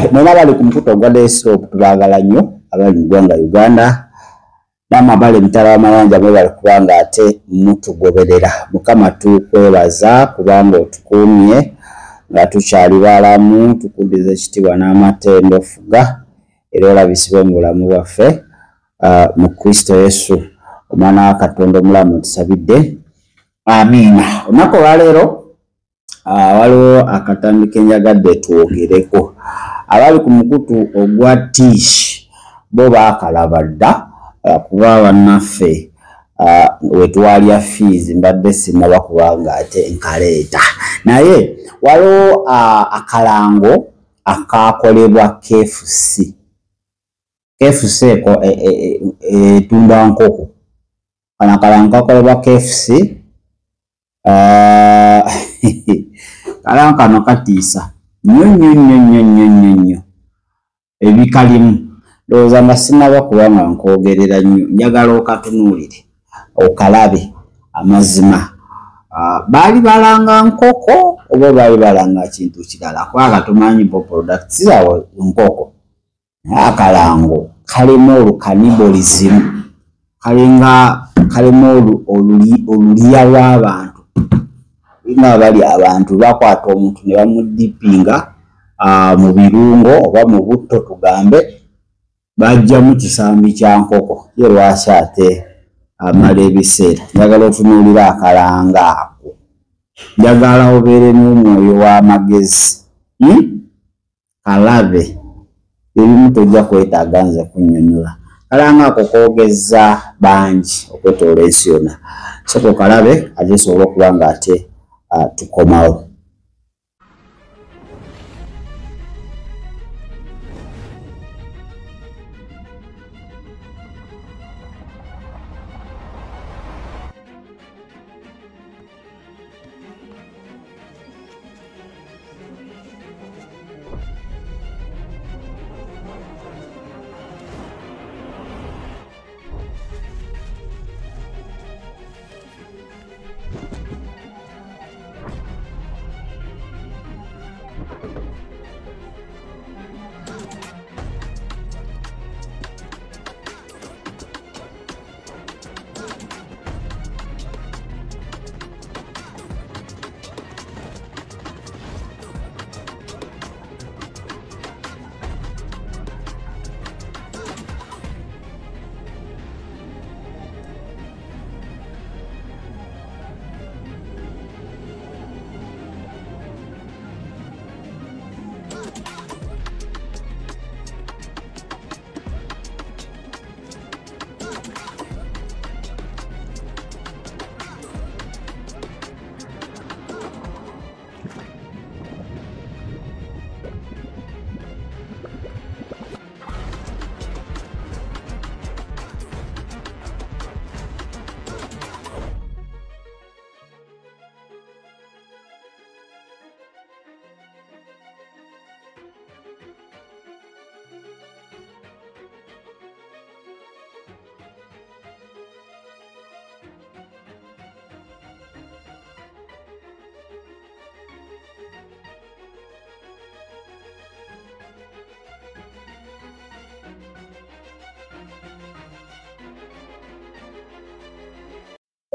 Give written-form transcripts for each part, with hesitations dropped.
Kale mwena bali ku mukutu ogwa Desktop tubaagala nnyo abali mu ggwanga Uganda namwe abali emitala w'amayanja mwebale kubanga ate mutugoberera. Mukama tukwebaza kubanga otukuumye nga tukyali balamu, tukuddiza ekitiibwa n'amatendo fuga era olabisibwe mu bulamu bwaffe mu Kristo Yesu omwana wa Katonda omulamu tusabidde, amiina. Olunaku olwaleero waliwo akatambi ke njagadde twogereko. Abali ku mukutu ogwa Tish bo baakalaba dda kuba bannaffe wetwalya fees mbadde sinnaba kubanga ate nkaleeta, naye waliwo akalango akakolebwa KFC. KFC etunda nkoko. Kano akalango kakolebwa KFC. Kalango kano katiisa nnyo nnyo nnyo nnyo nnyo nnyo nnyo ebikalimu. Ndowooza nga sinnaba kubanga nkwogerera nnyo, njagala okatunuulire okalabe amazima. Baali balanga nkoko oba baali balanga kintu kirala, kubanga tumanyi bo products zaabwe nkoko. Akalango kalimu olucannibalism, kalinga kalimu olulya lw'abantu, nga bali abantu bakwata omuntu ne bamudipinga mu birungo oba mu butto tugambe, bajjamu kisambi kya nkoko. Ye lwaki ate amala ebiseera? Njagala otunuulire akalanga ako, njagala obeere n'omwoyo w'amagezi. Kalabe ebimu tojja kwetaaga nze kunnyonnyola. Kalanga ako koogeza bangi okwetoola ensi yonna. Sooka okalabe ate osobole okuba nga ate tukomawo.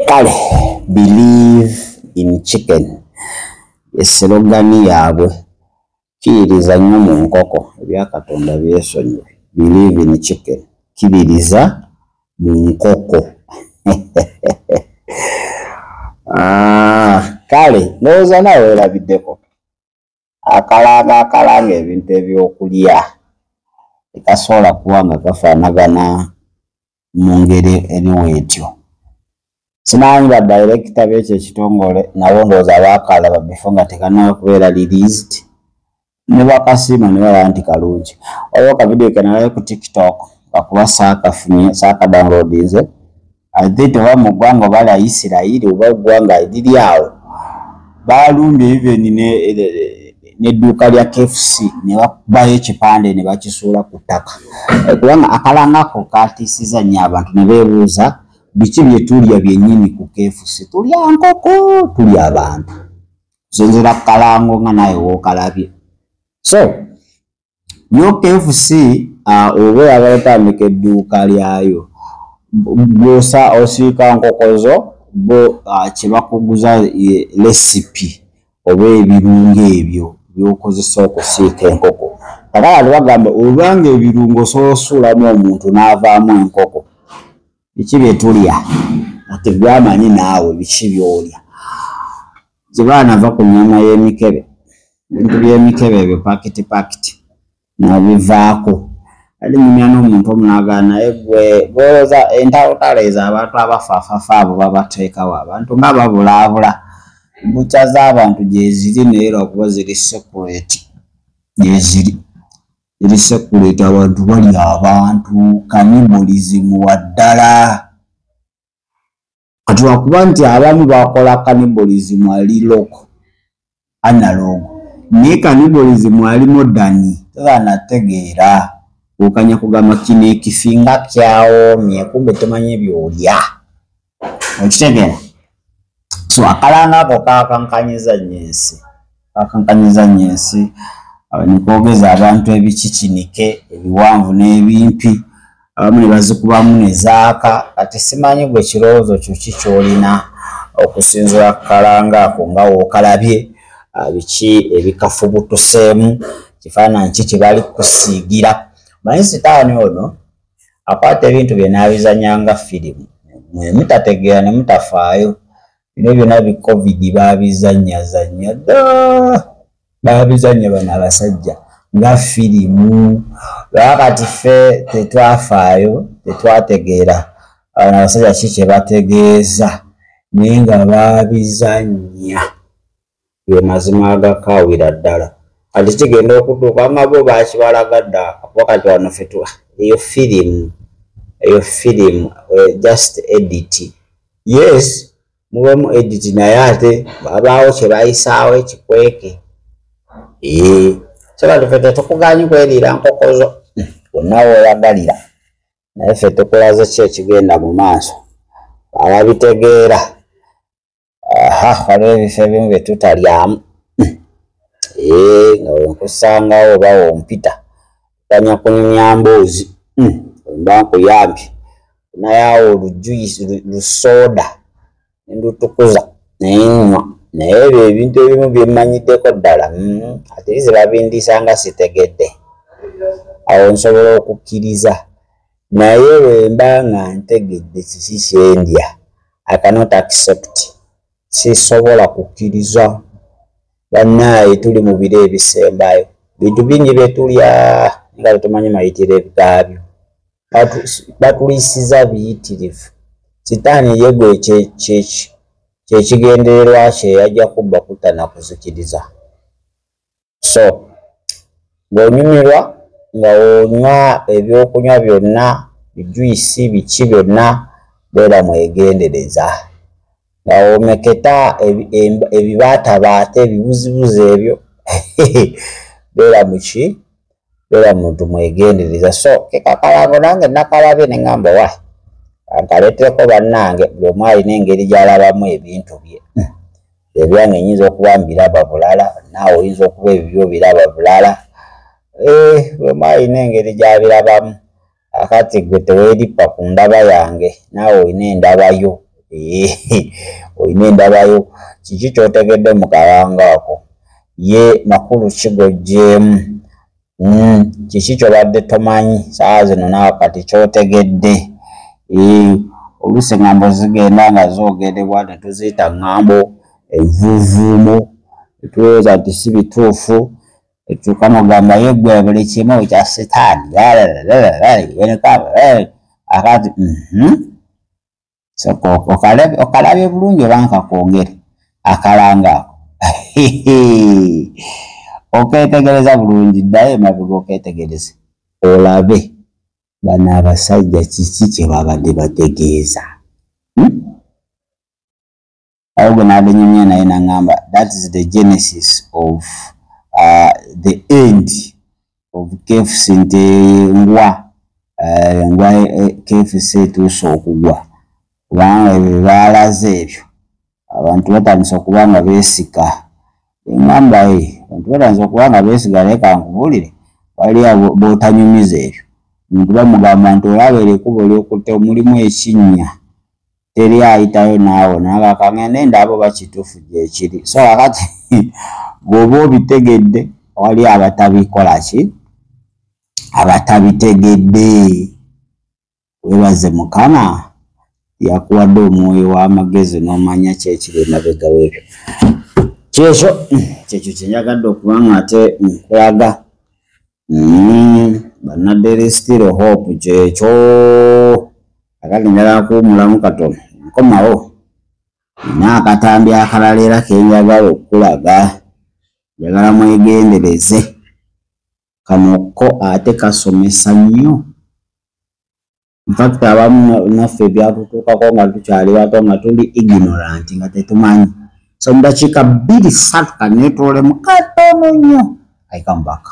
Kale, believe in chicken esirogani yaabwe, kkiririza nnyo mu nkoko, ebya Katonda byesonyiwe. Believe in chicken, kkiririza mu nkoko. Kale ndowooza naawe weerabiddeko akalanga akalanga ebintu ebyokulya tekasobola kuba nga kafaanagana mu ngeri eriwo etyo. Simanyi ba director b'ekyo ekitongole nabo ndowooza baakalaba before nga tekannaba kubeera released, ne bakasiima ne balaba nti kalungi. Waliwo akavidiyo ke nalabye ku TikTok kakuba saakafunye saakadownloadinze, I think oba mu ggwanga oba lya Isirayiri oba ggwanga liri awo, baalumbye even n'edduuka lya KFC ne bakubayo ekipande ne bakisuula ku ttaka, kubanga akalanga ako katiisizza nnyo abantu ne beebuuza biki bye tulya byennyini ku KFC. Tulya nkoko, tulya abantu, kusinziira ku kalango nga naawe w'okalabye. So Yo KFC oba oyagala otandika edduuka lyayo, bw'osa osiika nkoko zo, bo kye bakuguza recipe oba ebirungo ebyo by'okozesa okusiika enkoko. Kakati bagamba obanga ebirungo osobola osuulamu omuntu n'avaamu enkoko, biki bye tulya? Ate gwe amanyi naawe biki by'olya. Nze baanava ku nnyama y'emikebe, ebintu by'emikebe ebyo pakiti pakiti nabivaako. Ate nyumya n'omuntu omu n'agamba naye gwe gw'olowooza entalotalo ezo abantu abafaafafa abo babateekawo abantu nga babulaabula. Bukya z'abantu gyeziri naye lwakuba ziri secret, gyeziri ziri secret. Abantu balya abantu, cannibalism wa ddala. Kati lwakuba nti abamu bakola cannibalism ali local analog, naye cannibalism ali modern tozanategeera. Okanya kugamba kino ekifi nga kyawoomye, kumbe tomanyi by'olya, okitegeera? So akalanga ako kakankanyiza nnyo ensi, kakankanyiza nnyo ensi. Nikwogeza abantu ebikikinike ebiwanvu n'ebimpi, abamu ne bazikubamu ne zaaka. Kati simanyi gwe kirowoozo kyo ki ky'olina okusinziira ku kalanga ako nga w'okalabye, biki ebikafubutuseemu, kifaananyi ki kye bali kusiigira. Manyi sitaani ono akwata ebintu bye n'abizannya nga firimu, mwe mutategeera ne mutafaayo. Bino byonna bi COVID baabizannyazannya dda, baabizannya bano abasajja nga firimu. Kati ffe tetwafaayo, tetwategeera bano abasajja ki kye bategeeza, naye nga baabizannya. Ge mazima agakaawira ddala. Kati kigenda okutuuka nga bo baakibalaga dda, kuba kati wano ffe eyo firimu, eyo firimu just edit. Yes, mubamu edit, naye ate babaawo kye bayisaawo ekikweke. So kati ffe tetukugaanyi kweriira nkoko zo wonna w'oyagalira, naye ffe tukulaze ki ekigenda mu maaso ababitegeera. Aha, waliwo ebifo ebimu bye tutalyamu, nga wenkusangawo oba wompita kanya kunyumya mboozi, mba nkuyambye naye awo olujuice lusooda nendutukuza nenywa, naye ebyo ebintu ebimu bye mmanyiddeko ddala ate ze babindiisa nga sitegedde, awo nsobola okukkiriza. Naye bwe mba nga ntegedde kiki kyendya, I cannot accept, sisobola kukkiriza. Bannaaye tuli mu biro ebisembayo, bintu bingi bye tulya nga tetumanyi mayitire gaabyo, batuliisiza biyitirivu. Sitaani ye gwe kyekigendererwa kye, yajja kubba, kutta na kuzikiriza. So ng'onyumirwa nga onywa ebyokunywa byonna, bijuisi biki byonna, beera mwegendereza. Nga omeketa ebibaatabaata ebibuzibuzi ebyo, beera muki, beera muntu mwegendereza. So kekakalango nange nakalabye ne ŋŋamba wa nkaleetereko bannange, buli omu alina engeri gy'alabamu ebintu bye. Ebyange nnyinza okuba mbiraba bulala, naawe oyinza okuba ebibyo biraba bulala. Buli omu alina engeri gy'abirabamu. Akati gwe teweerippa ku ndaba yange, naawe olina endabayo, olina endabayo. Kiki ky'otegedde mu kalanga ako? Ye makulu ki g'oggyeemu? Kiki ky'obadde tomanyi saawa zino naawe kati ky'otegedde? Oluusi eŋŋambo zigenda nga zoogerebwa ne tuziyita ŋŋambo envuuvuumo, ne tulowooza nti si bituufu. Etuuka n'ogamba ye ggwe buli kimu kya sitaani, akati okalabye bulungi oba nkakwongere akalanga ako okeetegereza bulungi, ddayo emabega okeetegereze olabe bano abasajja kiki kye babadde bategeeza. Awo gwe nabadde nyumya naye n'aŋŋamba that is the genesis of the end of KFC, nti ngwa ngwa KFC etuuse okugwa, kubanga ebyo baalaze ebyo abantu batandise okuba nga beesika. Eŋŋamba abantu batandise okuba nga beesiga, naye kankubuulire Wali abo b'otanyumiza ebyo. Omuntu bamugamba nti olaba erikubo lyokutte mulimu ekinnya, teri ayitayo naawe, nagakangende ndaba oba kituufu gyekiri. So kakati bw'oba obitegedde, wali abatabikola ki, abatabitegedde. Weebaze Mukama yakuwadde omwoyo w'amagezi n'omanya ki ekiri emabega w'ebyo. Kyekyo kyekyo kyenjagadde okuba nga ate nkulaga. Bannadde, still hope. Kyekyo. Akati njagala kuwumulamu katono, nkomawo nina akatambi akalala era kenjagala okulaga. Njagala mwegendereze kano ko, ate kasomesa nnyo. Infact abamu naffe byatutuukako nga tukyali bato, nga tuli ignorant, nga tetumanyi. So mu dakiika 2, 3 kaneetoolemu katono nnyo. I come back.